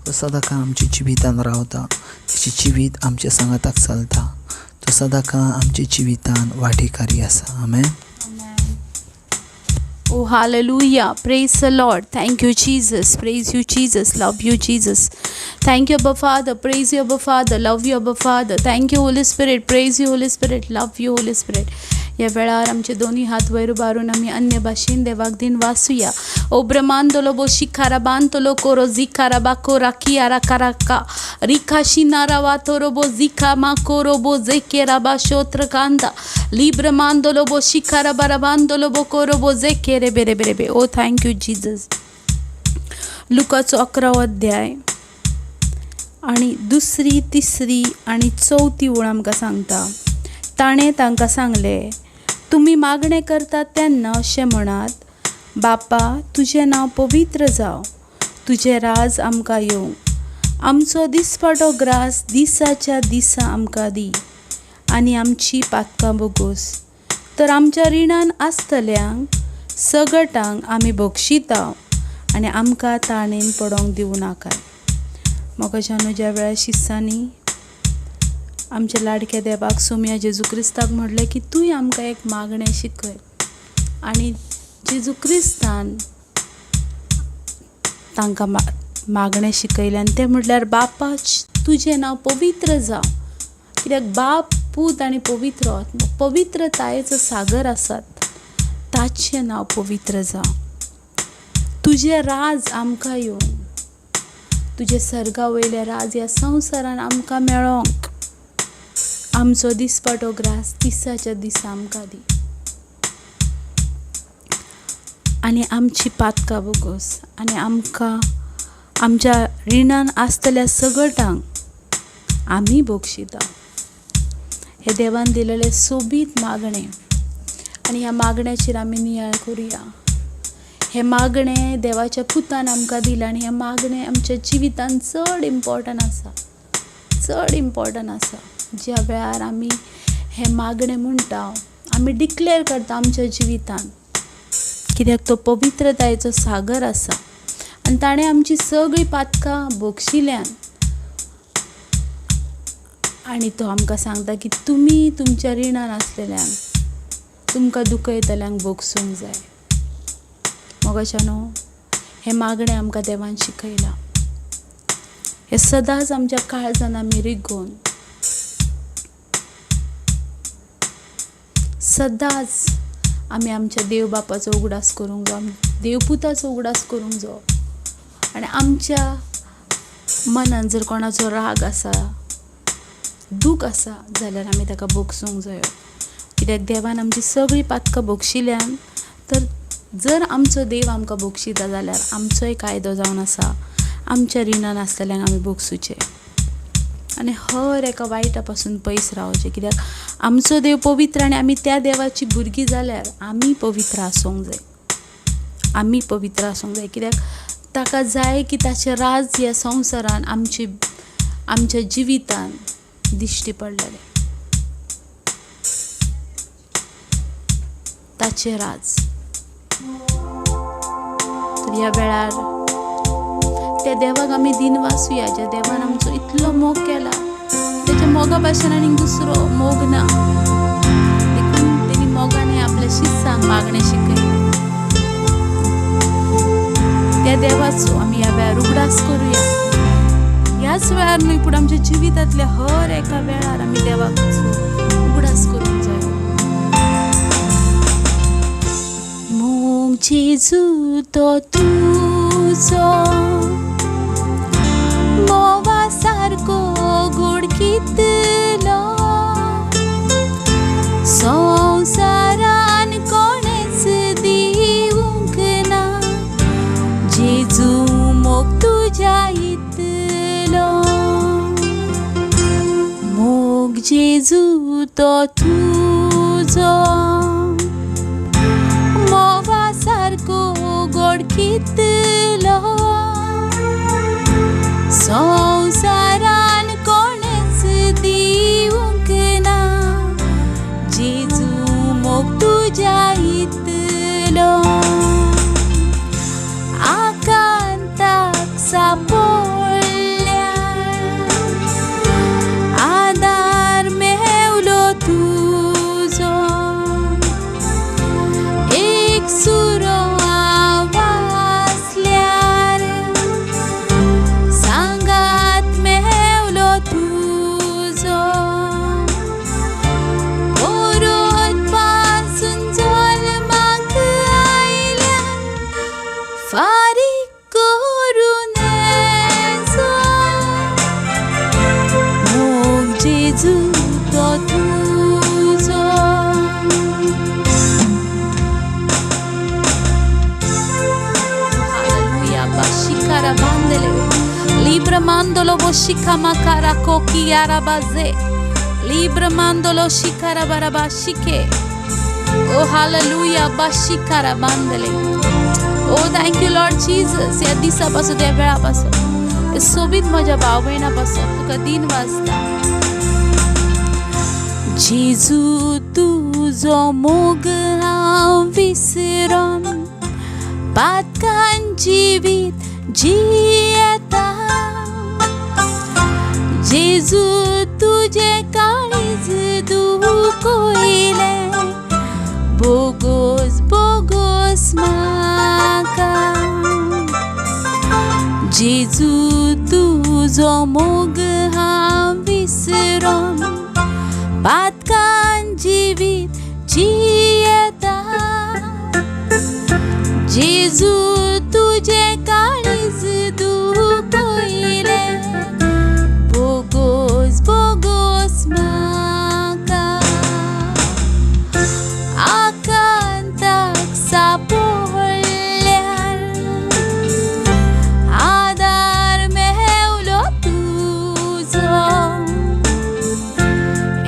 तो सदांकाळ आमच्या जिवितान रावता, तेचें जिवीत आमच्या सांगाताक चलता, तो सदांकाळ आमच्या जिवितान वांटेकारी आसा. आमेन. Oh, hallelujah. Praise the Lord. Thank you, Jesus. Praise you, Jesus. Love you, Jesus. Thank you, Abba Father. Praise you, Abba Father. Love you, Abba Father. Thank you, Holy Spirit. Praise you, Holy Spirit. Love you, Holy Spirit. ह्या वेळार आमचे दोनी हात वयर उबारून आमी अन्य भाशेन देवाक दिन वाचुया. ओ ब्रह्मांतलो बो शिखारा बांतलो कोरो जिखारा बाको राखी आरा काराका रिखा शिनारा वातोरो बो जिखा मा कोरो बो जेकेरा बा शोत्र कांदा लिब्र मांदोलो बो शिखारा बारा बांदोलो बो कोरो बो जेकेरे बेरे बेरे बे. ओ thank you Jesus. लुकाचो 11वो अध्याय आनी दुसरी, तिसरी आनी चवथी ओळ आमकां सांगता, ताणें तांकां सांगलें, तुमी मागणें करतात तेन्ना अशें म्हणात, बापा तुजें नांव पवित्र जावं, तुजें राज आमकां येवं, आमचो दिसपाटो ग्रास दिसाच्या दिसा आमकां दी, आनी आमची पातकां बोगोस, तर आमच्या रिणान आसतल्यांक सगटांक आमी बक्षिता, आनी आमकां ताणेन पडोंक दिवं नाकाय. मोगाच्यानो, ज्या वेळार शिस्सांनी आमच्या लाडक्या देवाक सोम्या जेजू क्रिस्ताक म्हणलें की तूंय आमकां एक मागणें शिकय, आनी जेजू क्रिस्तान तांकां मागणें शिकयलें, आनी तें म्हटल्यार बापा तुजें नांव पवित्र जावं. कित्याक बाप, पूत आनी पवित्र आत्मो पवित्रतायेचो सागर आसात, ताचें नांव पवित्र जावं, तुजें राज आमकां येवं, तुजें सर्गा वयलें राज ह्या संवसारान आमकां मेळोंक, आमचो दिसपाटो ग्रास दिसाच्या दिसा आमकां दी, आनी आमची पातकां बोगोस, आनी आमकां आमच्या रिणान आसतल्या सगटांक आमी बक्षिता. हे देवान दिलेलें सोबीत मागणें, आनी ह्या मागण्याचेर आमी नियाळ करुया. हें मागणें देवाच्या पुतान आमकां दिलां, आनी हें मागणें आमच्या जिवितान चड इम्पॉर्टंट आसा, चड इम्पॉर्टंट आसा. ज्या वेळार आमी हें मागणें म्हणटा, आमी डिक्लेर करता आमच्या जिवितान, कित्याक तो पवित्रतायेचो सागर आसा, आनी ताणें आमची सगळीं पातकां बक्षिल्यान, आनी तो आमकां सांगता की तुमी तुमच्या रिणान आसलेल्यांक, तुमकां दुखयतल्यांक बक्षूंक जाय. मोगाच्यानो, हें मागणें आमकां देवान शिकयलां, हें सदांच आमच्या काळजान आमी रिगोवन सदांच आमी आमच्या देव बापाचो उगडास करूंक जावो, देवपुताचो उगडास करूंक जावो. आनी आमच्या मनान जर कोणाचो राग आसा, दूख आसा, जाल्यार आमी ताका बक्षूंक जायो. कित्याक देवान आमची सगळीं पातकां बक्षिल्यान, तर जर आमचो देव आमकां बक्षिता जाल्यार आमचोय कायदो जावन आसा आमच्या रिणान आसतल्यांक आमी बक्षुचें, आनी हर एका वायटा पासून पयस रावचें. कित्याक आमचो देव पवित्र, आनी आमी त्या देवाची भुरगीं जाल्यार आमी पवित्र आसूंक जाय, आमी पवित्र आसूंक जाय. कित्याक ताका जाय की ताचें राज ह्या संवसारान आमचे आमच्या जिवितान दिश्टी पडलेलें, ताचें राज. तर ह्या वेळार त्या देवाक आमी दिनवासुया, ज्या देवान आमचो इतलो मोग केला, तेच्या मोगा भाशेन आनी दुसरो मोग ना, देखून तेणी मोगान आपल्या शिस्सांक मागणें शिकयलें. त्या देवाचो आमी ह्या वेळार उगडास करुया. ह्याच वेळार न्हय, पूण आमच्या जिवितांतल्या हर एका वेळार आमी देवाचो उगडास करूंक जाय. मोग जेजू तो तुजो मोवा सारको गोड कितलो, संवसारान कोणेच दिवंक ना, जेजू मोग तुज्या इतलो. मोग जेजू तो तुजो मोवा सारको गोड कितलो, संवसारान कोणेच दिवंक ना, जेजू मोग तुज्या इतलो. आकांताक सापडल्यार जेजू तो तुजो. Hallelujah, bashikara bandele. Libra mandolo boshika makara koki arabaze. Libra mandolo shikara barabashike. Oh hallelujah, bashikara bandele. Oh thank you Lord Jesus. ह्या दिसा पासून, त्या वेळा पासून, हे सोबीत म्हज्या भाव भयणा पासून तुका दिन वाजता. जेजू तुजो मोग हांव विसरोन पातकान जिवीत जियेता. जेजू तुजें काळीज दुखयलें, बोगोस बोगोस म्हाका. जेजू तुजो मोग हांव विसरोन पातकान जिवीत जियेता. जेजू तुजें काळीज दुखयलें, बोगोस बोगोस म्हाका. आकांताक सापडल्यार आदार मेवलो तुजो,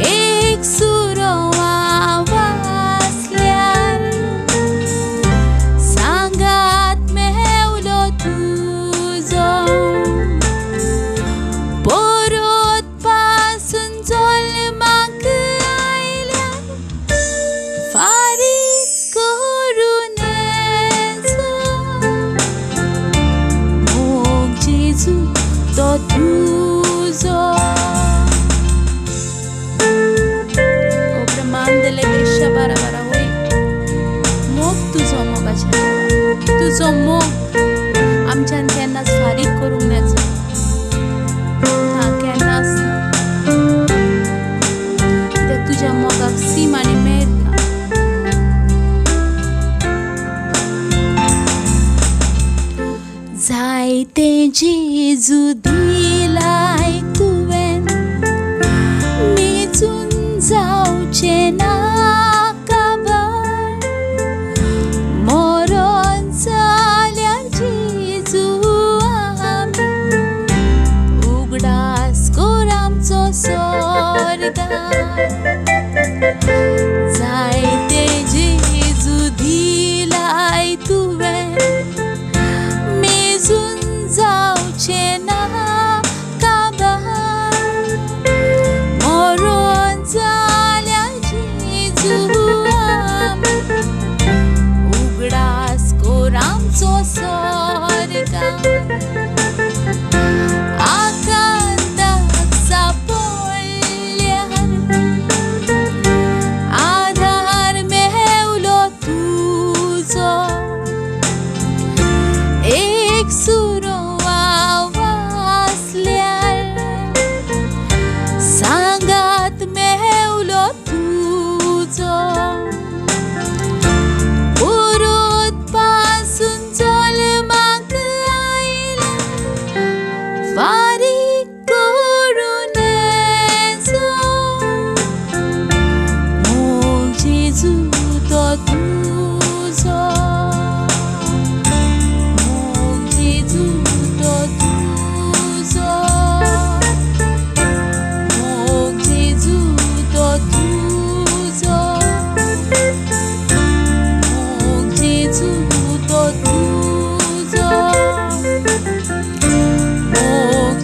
एक सुरो वासल्यार सांगात मेवलो तुजो. परत पासून जल्माक आयल्यार फारीक करुणेचो मोग जेजू तो तुजो. ओ ब्रह्मांडले पेक्षा बारा बारा होय मोग तुजो, मोगाच्या देवा तुजो मोग आमच्यान केन्नाच फारीक करूंक नाचो ना, केन्नाच ना. कित्याक तुज्या मोगाक सीम आनी मेर ना. जायते जेजू दिलाय तुवें, मेजून जावचें ना काबार. मरोन जाल्यार जेजू आमी उगडास कर आमचो सोर्गार. जायते जेजू दिलाय तुवें, मेजून जावचें ना काबार. मरोन जाल्यार जेजू आमी उगडास कर आमचो सोर्गार. आकांताक सापडल्यार आधार मेवलो तुजो, एक सुरो वासल्यार सांगात मेवलो तुजो. परत पासून जल्माक आयल्यार फारीक करुणेचो मोग जेजू तो तुजो, मोग जेजू तो तुजो, मोग जेजू तो तुजो, मोग जेजू तो तुजो, मोग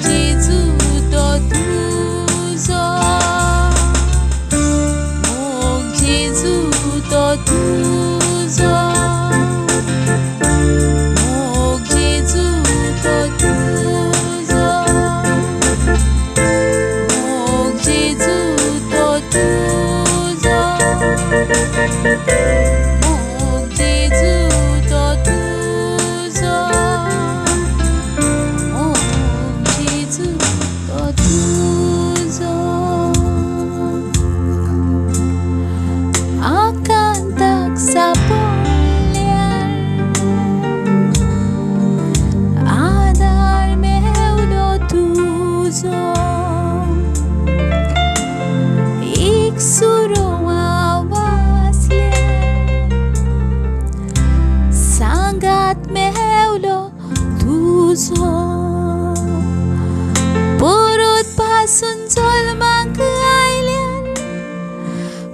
पासून जल्माक आयल्यार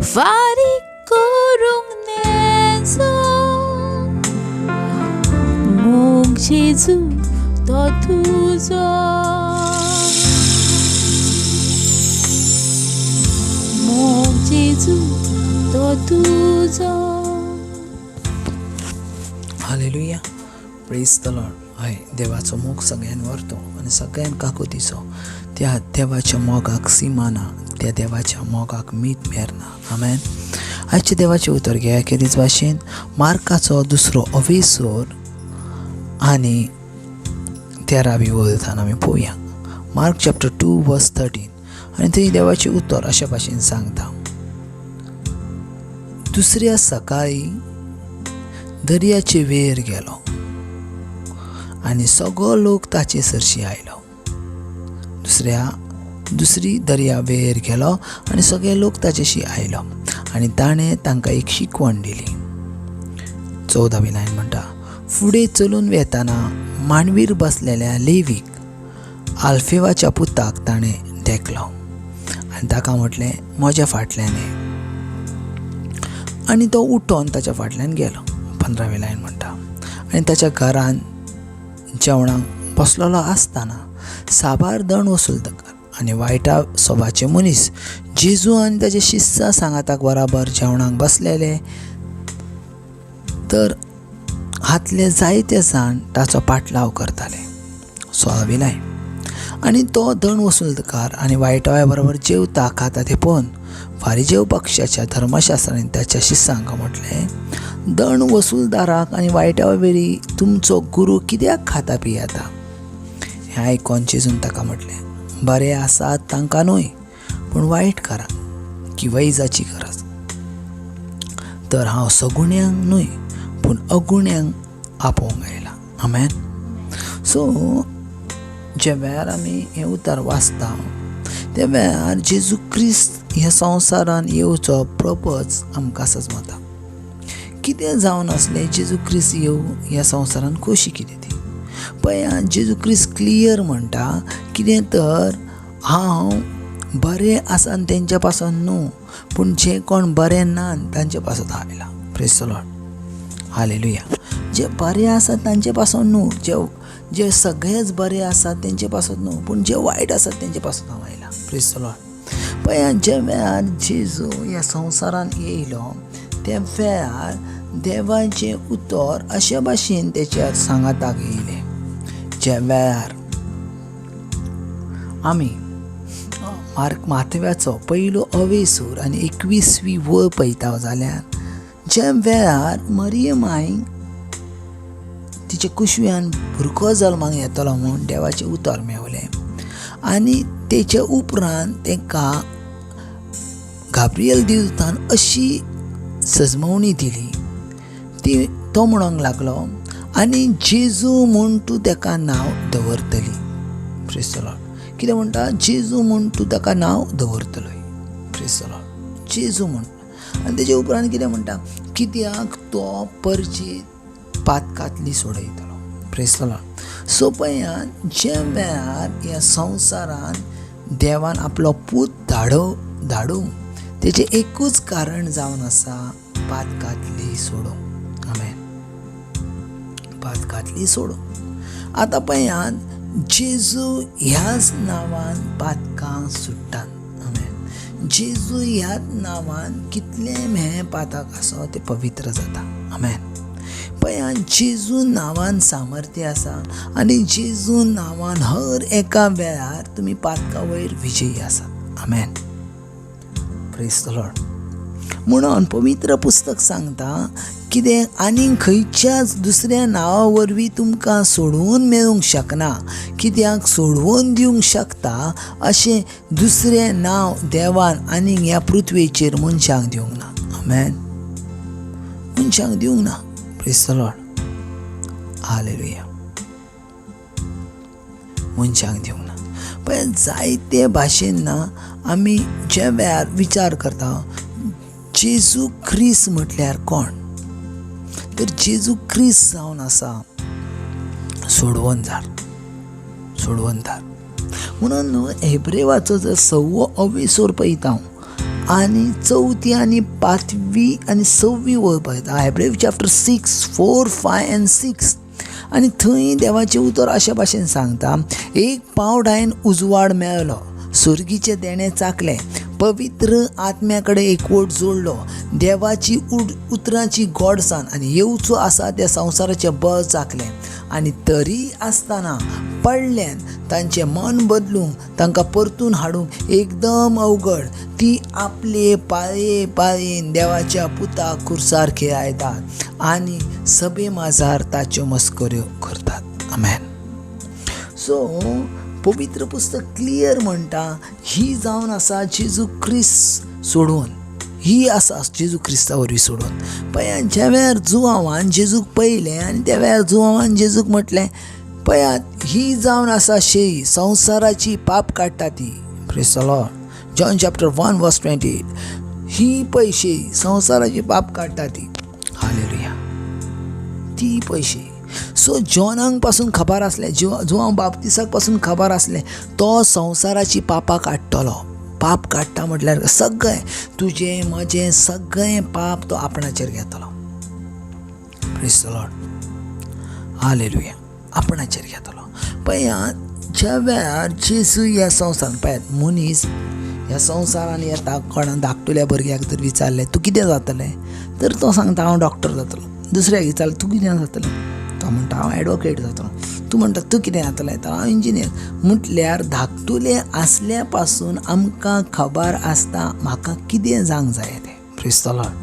फारीक करूंक नेजो. मोग जेजू तो तुजो, मोग जेजू तो तुजो. हालेलुया, प्रेज the Lord. हय, देवाचो मोग सगळ्यान व्हरतो आनी सगळ्यान काकुतीचो. त्या देवाच्या मोगाक सीमा ना, त्या देवाच्या मोगाक मीत मेर ना. आमेन. आयचें देवाचें उतर घेया केरीच भाशेन मार्काचो दुसरो अवेसोर आनी 13वी वळथान आमी पळोवया. मार्क चॅप्टर 2 वर्स 13 आनी थंय देवाचें उतर अशा भाशेन सांगता, दुसऱ्या सकाळी दर्याचे वेर गेलो आनी सगळो लोक ताचे सरशी आयलो. दुसरी दर्या वेर गेलो आनी सगळे लोक ताचेशी आयलो आनी ताणें तांकां एक शिकवण दिली. 14वी लायन म्हणटा, फुडें चलून वेताना मांडवीर बसलेल्या लेवीक आल्फेवाच्या पुताक ताणें देखलो आनी ताका म्हटलें, म्हज्या फाटल्यान ये. आनी तो उठोन ताच्या फाटल्यान गेलो. 15वी लायन म्हणटा, आनी ताच्या घरान जेवणाक बसलेलो आसतना साबार दण वसुलकार आनी वायटा सोबाचे मनीस जेजू आनी ताचे शिस्सां सांगाताक बराबर जेवणाक बसलेले. तर हातले जायते जाण ताचो पाटलाव करताले. 16वी लायन, आनी तो दण वसुलकार आनी वायटाव्या बरोबर जेवता खाता ते पळोवन फारिजेव पक्षाच्या धर्मशास्त्रांनी ताच्या शिस्सांक म्हटलें, दण वसुलदाराक आनी वायटाव्या वेरी तुमचो गुरू कित्याक खाता पियेता? हें आयकोन जेजून ताका म्हटलें, बरें आसात तांकां न्हय पूण वायट करांक की वैजाची गरज. तर हांव सगुण्यांक न्हय पूण अगुण्यांक आपोवंक आयला. आमेन. सो ज्या वेळार आमी हें उतर वाचता त्या वेळार जेजू क्रिस्त ह्या संवसारान येवचो प्रपज आमकां सजमता. कितें जावन आसलें जेजू क्रिस्त येवं ह्या संवसारान खोशी कितें ती पळया. जेजू क्रिस्त क्लियर म्हणटा कितें तर हांव बरें आसा तेंच्या पासून न्हू पूण जे कोण बरें ना तांचे पासत हांव आयला. Praise the Lord, hallelujah. जे बरे आसात तांचे पासून न्हू, जे सगळेच बरे आसात तेंचे पासत न्हू पूण जे वायट आसात तेंचे पासत हांव आयला. Praise the Lord. पळया, ज्या वेळार जेजू ह्या संवसारान येयलो त्या वेळार देवाचें उतर अशे भाशेन तेच्या सांगाताक येयलें. ज्या वेळार आमी मार्क माथव्याचो पयलो अवेसूर आनी 21वी वळ पळयता जाल्यार ज्या वेळार मरियमाईक तिच्या कुशव्यान भुरगो जल्माक येतलो म्हूण देवाचें उतर मेवलें आनी तेच्या उपरांत ताका गाब्रियल देवतान अशी सजमवणी दिली ती तो म्हणूंक लागलो, आनी जेजू म्हूण तूं ताका नांव दवरतली. Praise the Lord. कितें म्हणटा? जेजू म्हूण तूं ताका नांव दवरतलोय. प्रेज the Lord. जेजू म्हूण. आनी तेजे उपरांत कितें म्हणटा? कित्याक तो परची पातकांतली सोडयतलो. Praise the Lord. सो पळया, ज्या वेळार ह्या संवसारान देवान आपलो पूत धाडूंक तेचें एकूच कारण जावन आसा, पातकांतली सोडूंक. आमेन. पातकांतली सोडूंक. आतां पळयात, जेजू ह्याच नांवान पातकां सुट्टात. आमेन. जेजू ह्याच नांवान कितलें म्हेळें पातक आसा तें पवित्र जाता. आमेन. पळया, जेजू नांवान सामर्थ्य आसा आनी जेजू नांवान हर एका वेळार तुमी पातका वयर विजयी आसात. आमेन. Praise the Lord. म्हणून पवित्र पुस्तक सांगता कितें आनीक खंयच्याच दुसऱ्या नांवा वरवीं तुमकां सोडोवन मेळूंक शकना. कित्याक सोडवून दिवंक शकता अशें दुसरें नांव देवान आनीक ह्या पृथ्वेचेर मनशांक दिवंक ना. आमेन. मनशांक दिवंक ना. Praise the Lord, hallelujah. मनशांक दिवंक ना. पण जायते भाशेन ना आमी ज्या वेळार विचार करता जेजू क्रिस्त म्हटल्यार कोण, तर जेजू क्रिस्त जावन आसा सोडवणदार. सोडवणदार म्हणून न्हू हेब्रेवाचो जर सव्वो अविसोर पळयता हांव आनी चवथी आनी पांचवी आनी सव्वी वळ पळयता, हेब्रेव चॅप्टर 6, 4, 5 आनी 6, आनी थंय देवाचें उतर अशे भाशेन सांगता, एक पावट हांवें उजवाड मेळ्ळो, सुर्गीचें देणें चाकलें, पवित्र आत्म्या कडेन एकवट जोडलो, देवाची उतरांची गोडसाण आनी येवचो आसा त्या संवसाराचें बळ चाकलें, आनी तरी आसतना पडल्यान तांचें मन बदलूंक, तांकां परतून हाडूंक एकदम अवघड, ती आपले पाळये पाळयेन देवाच्या पुताक खुर्सार खेळायतात आनी सभे माजार ताच्यो मस्कऱ्यो करतात. आमेन. सो पवित्र पुस्तक क्लियर म्हणटा, ही जावन आसा जेजू क्रिस्त सोडून, ही आसा जेजू क्रिस्ता वरवीं सोडून. पळयात, ज्या वेळार जुवांवान जेजूक पळयलें आनी त्या वेळार जुवांवान जेजूक म्हटलें, पळयात ही जावन आसा शेळी, संवसाराची पाप काडटा ती. Praise the Lord. John chapter 1 verse 28, ही पळय शेळी संवसाराची पाप काडटा ती. हालेलुया. ती पळय शेळी. सो जॉनाक पासून खबर आसलें, जुवांव बाप्तिसाक पासून खबर आसलें, तो संवसाराची पापां काडटलो. पाप काडटा म्हटल्यार सगळें तुजें म्हजें सगळें पाप तो आपणाचेर घेतलो. Praise the Lord. हालेलुया. आपणाचेर घेतलो. पळयात, ज्या वेळार जेजू ह्या संवसारान, पळयात मनीस ह्या संवसारान येता, कोणा धाकटुल्या भुरग्याक जर विचारलें तूं कितें जातलें, तर तो सांगता हांव डॉक्टर जातलो. दुसऱ्याक विचारलें तूं कितें जातलें, तो म्हणटा हांव एडवोकेट जातलो. तूं म्हणटा तूं कितें जातलें, तर हांव इंजिनियर. म्हटल्यार धाकटुलें आसल्या पासून आमकां खबर आसता म्हाका कितें जावंक जाय तें. Praise the Lord.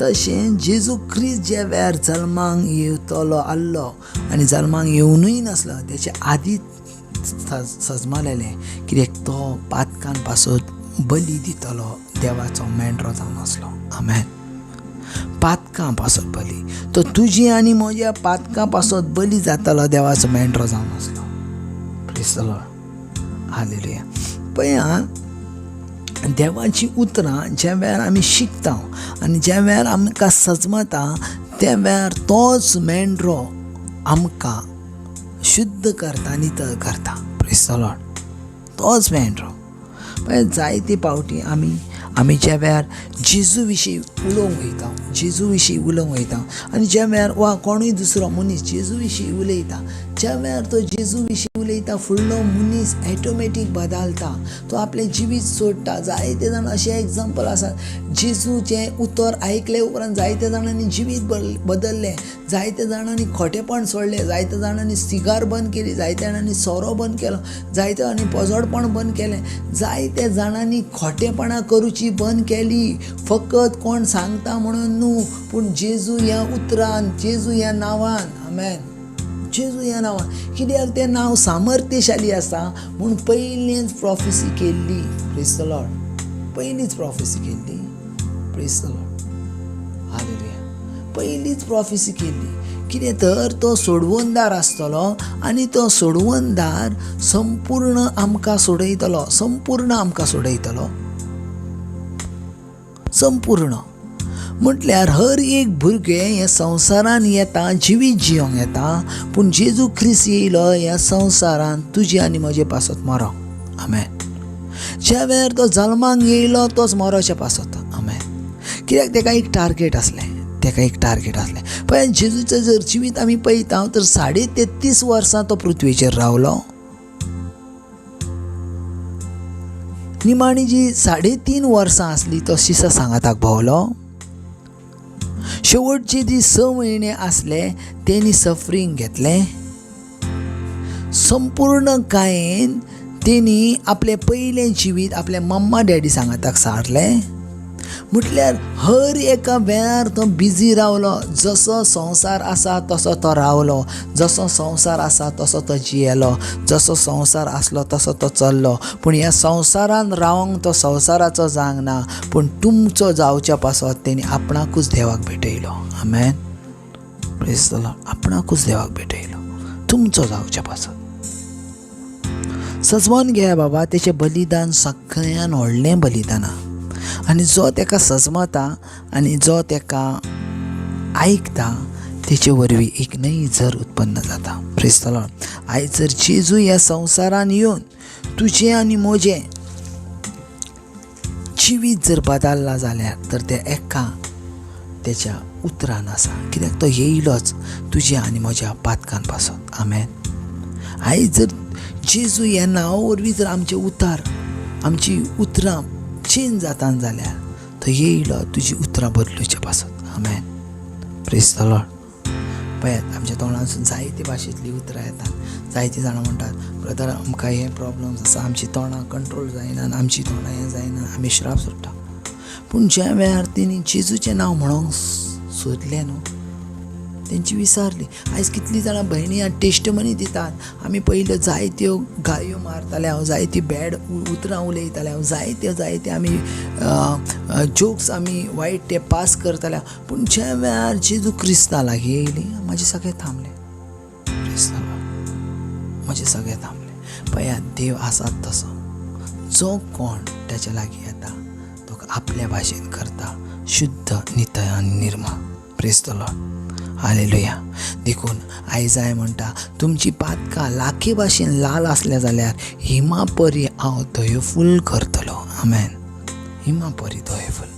तशें जेजू क्रिस्त ज्या वेळार जल्माक येवतलो आसलो आनी जल्माक येवनूय नासलो, तेचे आदींच सजमालेलें कित्याक तो पातकान पासत बली दितलो, देवाचो मेंढरो जावन आसलो. आमेन. पातकां पासत बली, तो तुजी आनी म्हज्या पातकां पासत बली जातलो, देवाचो मेंढरो जावन आसलो. Praise the Lord. हालेलुया. पळया, देवाची उतरां ज्या वेळार आमी शिकता आनी ज्या वेळार आमकां सजमता त्या वेळार तोच मेंढरो आमकां शुद्ध करता, नितळ करता. Praise the Lord. तोच मेंढरो. पळय, जायते पावटी आमी ज्या वेळार जेजू विशीं उलोवंक वयता, जेजू विशीं उलोवंक वयता आनी ज्या वेळार वा कोणूय दुसरो मनीस जेजू विशीं उलयता, ज्या वेळार तो जेजू विशीं उलयता फुडलो मनीस ऑटोमॅटीक बदलता, तो आपलें जिवीत सोडटा. जायते जाण अशें एग्जाम्पल आसात, जेजूचें उतर आयकले उपरांत जायते जाणांनी जिवीत बदल्लें, जायते जाणांनी खोटेपण सोडलें, जायते जाणांनी सिगार बंद केली, जायते जाणांनी सोरो बंद केलो, जायते जाणांनी पोजडपण बंद केलें, जायते जाणांनी खोटेपणां करुची बंद केली. फकत कोण सांगता म्हणून न्हू, पूण जेजू ह्या उतरान, जेजू ह्या नांवान. आमेन. जेजू ह्या नांवान. कित्याक तें नांव सामर्थ्यशाली आसा म्हूण पयलींच प्रोफेसी केल्ली. Praise the Lord. पयलींच प्रोफेसी केल्ली. Praise the Lord. हालेलुया. पयलींच प्रोफेसी केल्ली. कितें तर तो सोडवणदार आसतलो आनी तो सोडवणदार संपूर्ण आमकां सोडयतलो, संपूर्ण आमकां सोडयतलो, संपूर्ण. म्हटल्यार हर एक भुरगें ह्या संवसारान येता, जिवीत जियोंक येता, पूण जेजू क्रिस्त येयलो ह्या संवसारान तुजे आनी म्हजे पासत मरोंक. आमेन. ज्या वेळार तो जल्माक येयलो तोच मरोचे पासत. आमेन. कित्याक तेका एक टार्गेट आसलें, तेका एक टार्गेट आसलें. पळय, जेजूचें जर जिवीत आमी पळयता तर 33.5 वर्सां तो पृथ्वीचेर रावलो. निमाणी जी 3.5 वर्सां आसली तो शिसा सांगाताक भोंवलो. शेवटचे जी 6 म्हयने आसले तेणी सफरींग घेतलें. संपूर्ण कायेन तेणी आपलें पयलें जिवीत आपल्या मम्मा डॅडी सांगाताक सारलें. म्हटल्यार हर एका वेळार तो बिजी रावलो. जसो संवसार आसा तसो तो रावलो, जसो संवसार आसा तसो तो जियेलो, जसो संवसार आसलो तसो तो चल्लो. पूण ह्या संवसारान रावंक तो संवसाराचो जावंक ना, पूण तुमचो जावच्या पासत तेणी आपणाकूच देवाक भेटयलो. आमेन. Praise the Lord. आपणाकूच देवाक भेटयलो, तुमचो जावच्या पासत. सजवन घे बाबा, तेचें बलिदान सगळ्यान व्हडलें बलिदान. आनी जो तेका सजमता आनी जो तेका आयकता तेचे वरवीं एक नवी झर उत्पन्न जाता. Praise the Lord. आयज जर जेजू ह्या संवसारान येवन तुजें आनी म्हजें जिवीत जर बदल्लां जाल्यार तर तें एका तेच्या उतरान आसा, कित्याक तो येयलोच तुज्या आनी म्हज्या पातकान पासत. आमेन. आयज जर जेजू ह्या नांवा वरवीं जर आमचें उतार, आमची उतरां चेंज जाता जाल्यार तो येयलो तुजी उतरां बदलुचे पासत. आमेन. Praise the Lord. पळयात, आमच्या तोंडांतसून जायते भाशेंतलीं उतरां येतात. जायतीं जाणां म्हणटात, ब्रदर आमकां हे प्रॉब्लम्स आसा, आमची तोंडां कंट्रोल जायना, आमची तोंडां हें जायना, आमी श्राप सोडटा. पूण ज्या वेळार तेणी जेजूचें नांव म्हणूंक सोदलें न्हू, तेंची विसारली. आयज कितलीं जाणां भयणी टेस्टमनी दितात, आमी पयल्यो जायत्यो गाळयो मारताले हांव, जायती बॅड उतरां उलयताले हांव, जायते जायते आमी जोक्स आमी वायट ते पास करताले. पूण ज्या वेळार जेजू क्रिस्ता लागीं येयली, म्हाजें सगळें थांबलें. म्हजें सगळें थांबलें. पळयात, देव आसात तसो, जो कोण ताच्या लागीं येता तो आपल्या भाशेन करता, शुद्ध, नितळ आनी निर्मळ. Praise the Lord. हालेलुया. देखून आयजाय म्हणटा, तुमची पातकां लाखे भाशेन लाल आसल्या जाल्यार हिमा परी हांव धंयफूल करतलो. आमेन. हिमा परी धंयफूल.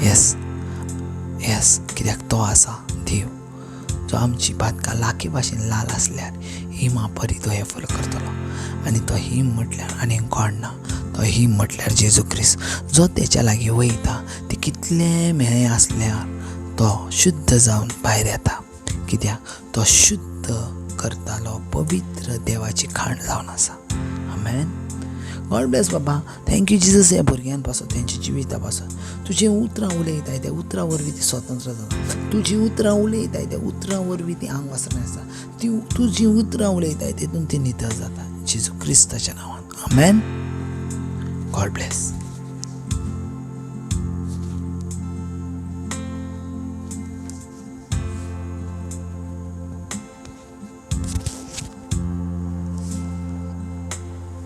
येस येस, कित्याक तो आसा देव जो आमची पातकां लाखे भाशेन लाल आसल्यार हिमा परी धंयफूल करतलो. आनी तो हिम म्हटल्यार आनी कोण ना, तो हिम म्हटल्यार जेजू क्रिस्त, जो तेच्या लागीं वयता ते कितलें म्हेळें आसल्यार तो शुद्ध जावन भायर येता, कित्याक तो शुद्ध करतालो पवित्र देवाची खाण जावन आसा. आमेन. गॉड ब्लेस बाबा. Thank you Jesus. ह्या भुरग्यां पासून, तेंच्या जिविता पासून तुजीं उतरां उलयताय, त्या उतरां वरवीं ती स्वतंत्र जाता. तुजीं उतरां उलयताय, त्या उतरां वरवीं ती आंग वस्त्रां आसता. ती तुजीं उतरां उलयताय तितून ती नितळ जाता. जेजू क्रिस्ताच्या नांवान. आमेन. God bless.